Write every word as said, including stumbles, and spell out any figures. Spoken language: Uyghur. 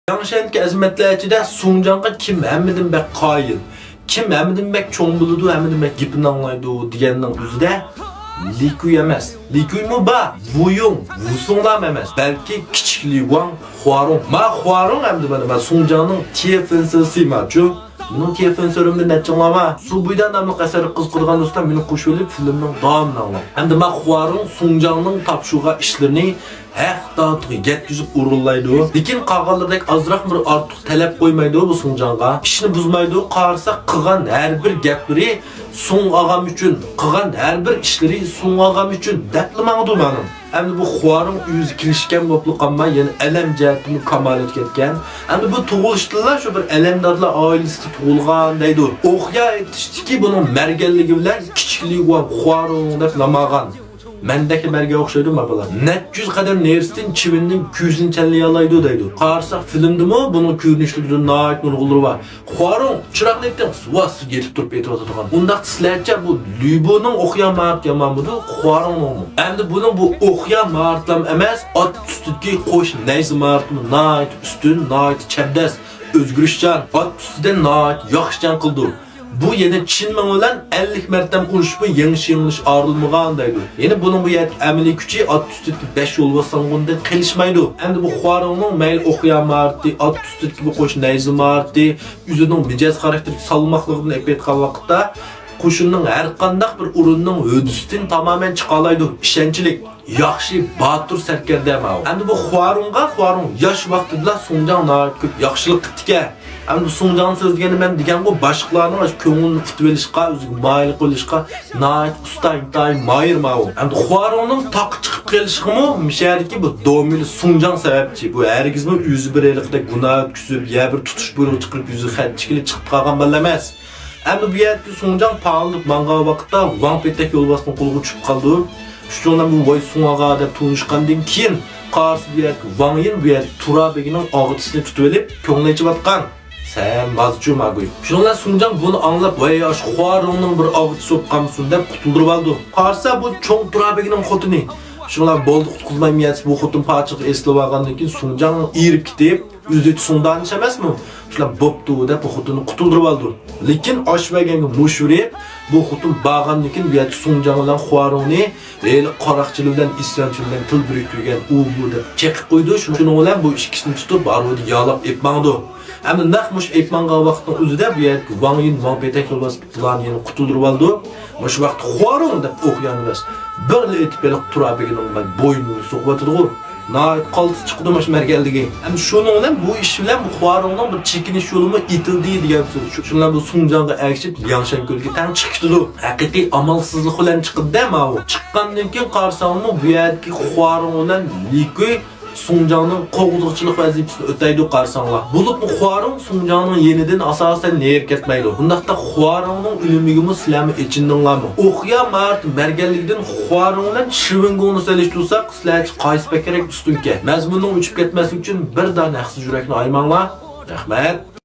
لياڭشەندىكى ئەزىمەتلەر ئىچىدە سۇڭجاڭغا كىم ھەممىدىن بەك قايىل، كىم ھەممىدىن بەك چوڭ بىلىدۇ، ھەممىدىن بەك گېپىنى ئاڭلايدۇ دېگەننىڭ ئۆزىدە لىكۇي ئەمەس. لىكۇيمۇ بار، ۋۇيۇڭ، ۋۇسۇڭلام ئەمەس، بەلكى كىچىك لىۋاڭ، خۇارۇڭ. ما خۇارۇڭ ئەمدى مانا، ما سۇڭجاڭنىڭ تيې فېنسىسى ماچۇ. مېنىڭ تيې فېنسىلىرىمدىن نەچچىڭلار بار؟ سۇ بويىدا ناملىق ئەسەرگە قىزىقىدىغان دوستلار مېنى قوشۇۋېلىپ، فىلىمنىڭ داۋامىنى ئاڭلاڭ. ئەمدى ما خۇارۇڭ سۇڭجاڭنىڭ تاپشۇرغان ئىشلىرىنى ھەق دادىغا يەتكۈزۈپ ئورۇنلايدۇ. لېكىن قالغانلىرىدەك ئازراق بىر ئارتۇق تەلەپ قويمايدۇ بۇ سۇڭجاڭغا. ئىشنى بۇزمايدۇ، قارىسا قىلغان ھەر بىر گەپلىرى سۇڭ ئاغام ئۈچۈن، قىلغان ھەر بىر ئىشلىرى سۇڭ ئاغام ئۈچۈن دەپلا ماڭىدۇ مانا. ئەمدى بۇ خۇارۇڭ ئۆزى كېلىشكەن بولۇپلا قالماي، يەنە ئەلەم جەھەتتىمۇ كامالەتكە يەتكەن. ئەمدى بۇ تۇغۇلۇشتىنلا شۇ بىر ئەلەمدارلار ئائىلىسىدە تۇغۇلغان دەيدۇ. ئوخيا ئېيتىشتىكى بۇنىڭ مەرگەنلىكى بىلەن كىچىك لىۋاڭ خۇارۇڭ دەپ نام ئالغان. مەندەكلا مەرگەن ئوخشايدۇ ما بالا. نەچچە يۈز قەدەم نېرىسىدىن چىۋىننىڭ كۆزىنى چەنلىيالايدۇ دەيدۇ. قارىساق فىلىمدىمۇ بۇنىڭ كۆرۈنۈشلىرىدىن ناھايىتى نۇرغۇنلىرى بار. خۇارۇڭ، چىراغنى ئېپتىڭ، ۋاس يېتىپ تۇرۇپ ئېتىۋاتىدىغان. ئۇنداقتا سىلەرچە بۇ لۈبۇنىڭ ئوخيا ماھارىتى يامانمىدۇ، خۇارۇڭنىڭمۇ؟ ئەمدى بۇنىڭ بۇ ئوخيا ماھارىتىلام ئەمەس، ئات ئۈستىدىكى قوش نەيزە ماھارىتىمۇ ناھايىتى ئۈستۈن، ناھايىتى چەبدەس، ئۆزگىرىشچان، ئات ئۈستىدە ناھايىتى ياخشى جەڭ قىلىدۇ. بۇ يەنە چىن مېڭ بىلەن ئەللىك مەرتەم ئۇرۇشۇپمۇ يېڭىش-يېڭىلىش ئايرىلمىغان دەيدۇ. يەنە بۇنىڭ بۇ يەردىكى ئەمەلىي كۈچى ئات ئۈستىدىكى بەش يولۋاس سانغۇندىن قېلىشمايدۇ. ئەمدى بۇ خۇارۇڭنىڭ مەيلى ئوخيا ماھارىتى، ئات ئۈستىدىكى بۇ قوش نەيزە ماھارىتى، ئۆزىنىڭ مىجەز خاراكتېرى سالماقلىقىدىن ئېلىپ ئېيتقان ۋاقىتتا، قوشۇننىڭ ھەر قانداق بىر ئورۇننىڭ ھۆددىسىدىن تامامەن چىقالايدۇ، ئىشەنچلىك. ياخشى، باتۇر سەركەردە ماۋۇ. ئەمدى بۇ خۇارۇڭغا، خۇارۇڭ ياش ۋاقتىدىلا سۇڭجاڭ ناھايىتى كۆپ ياخشىلىق قىپتىكەن. ئەمدى بۇ سۇڭجاڭ سۆزلىگەندە مەن دېگەنغۇ، باشقىلارنىڭ ئاشۇ كۆڭلىنى ئۇتۇۋېلىشقا، ئۆزىگە مايىل قىلىشقا ناھايىتى ئۇستا، ئىنتايىن ماھىر ماۋۇ. ئەمدى خۇارۇڭنىڭ تاغقا چىقىپ قېلىشىغىمۇ مۇشۇ يەردىكى بۇ دومىلى سۇڭجاڭ سەۋەبچى. بۇ ھەرگىزمۇ ئۆزى بىر ھېلىقىدەك گۇناھ ئۆتكۈزۈپ، يا بىر تۇتۇش بۇيرۇق چىقىرىپ، يۈزىگە خەت چىكىلى چىقىپ قالغان بالا ئەمەس. ئەمدى بۇ يەردىكى سۇڭجاڭ پاڭلىنىپ ماڭغان ۋاقىتتا ۋاڭ پېتەك يولۋاسنىڭ قولىغا چۈشۈپ قالىدۇ. شۇنىڭ بىلەن بۇ ۋاي سۇڭ ئاغا دەپ تونۇشقاندىن كېيىن، قارىسا بۇ يەردىكى ۋاڭ يىن بۇ يەردىكى تۇرا بېگىنىڭ ئاغىتىسىنى تۇتۇۋېلىپ، كۆڭلى ئېچىۋاتقان. سەن مازچۇ ماگۇي. شۇنىڭ بىلەن سۇڭجاڭ بۇنى ئاڭلاپ، ۋاي ئاشۇ خۇارۇڭنىڭ بىر ئاغىتىسى بولۇپ قالمىسۇن دەپ قۇتۇلدۇرۇۋالىدۇ. قارىسا بۇ چوڭ تۇرا بېگىنىڭ خوتۇنى. شۇنىڭ بىلەن بولدى قۇتقۇزمايمەن يەتسە بۇ خوتۇن پاچىقى ئېسىلىۋالغاندىن كېيىن سۇڭجاڭ ئېرىپ كېتىپ، ئۆزى سۇڭدانىش ئەمەسمۇ؟ شۇلار بوپتۇ دەپ بۇ خوتۇننى قۇتۇلدۇرۇۋالىدۇ. لېكىن ئاش بەرگەنگە مۇش ئۇرۇپ، بۇ خوتۇن بارغاندىن كېيىن بۇ يەردە سۇڭجاڭ بىلەن خۇارۇڭنى ھېلى قاراقچىلىق بىلەن ئىسيانچىلىق بىلەن تىل بىرىكتۈرگەن ئۇ بۇ دەپ چېقىپ قويىدۇ. شۇنىڭ بىلەن بۇ ئىككىسىنى تۇتۇپ ھارۋىدا يالاپ ئېلىپ ماڭىدۇ. ئەمدى نەق مۇشۇ ئېلىپ ماڭغان ۋاقىتنىڭ ئۆزىدە بۇ يەردىكى ۋاڭ يىن، ۋاڭ پېتەك يولۋاس بۇلارنى يەنە قۇتۇلدۇرۇۋالىدۇ. مۇشۇ ۋاقىتتا خۇارۇڭ دەپ ئوخيانىمەس بىرلا ئېتىپ ھېلىقى تۇرا بېگىنىڭ بوينىنى سوقۇۋاتىدىغۇ. ناھايىتى قالتىس چىقىدۇ ماش مەرگەنلىكى. ئەمدى شۇنىڭ بىلەن بۇ ئىش بىلەن بۇ خۇارۇڭنىڭ بىر چېكىنىش يولىمۇ ئېتىلدى دېگەن سۆز. شۇ، شۇ بىلەن بۇ سۇڭجاڭغا ئەگىشىپ لياڭشەن كۆلگە تەڭ چىقىپ كېتىدۇ. ھەقىقىي ئامالسىزلىق بىلەن چىقىدۇ-دە ماۋۇ. چىققاندىن كېيىن قارىساڭمۇ بۇ يەردىكى خۇارۇڭ بىلەن لىكۇي سۇڭجاڭنىڭ قوغدىغۇچىلىق ۋەزىپىسىنى ئۆتەيدۇ قارىساڭلار. بولۇپمۇ خۇارۇڭ سۇڭجاڭنىڭ يېنىدىن ئاساسەن نېرى كەتمەيدۇ. بۇنداقتا خۇارۇڭنىڭ ئۆلۈمىگىمۇ سىلەرمۇ ئېچىندىڭلارمۇ؟ ئوخيا ماھارىتى مەرگەنلىكىدىن خۇارۇڭ بىلەن شىۋېنگۇڭنى سېلىشتۇرساق، سىلەرچە قايسى بەكرەك ئۈستۈنكەن؟ مەزمۇننىڭ ئۆچۈپ كەتمەسلىكى ئۈچۈن بىر دانە ھەقسىز يۈرەكنى ئايىماڭلار. رەھمەت.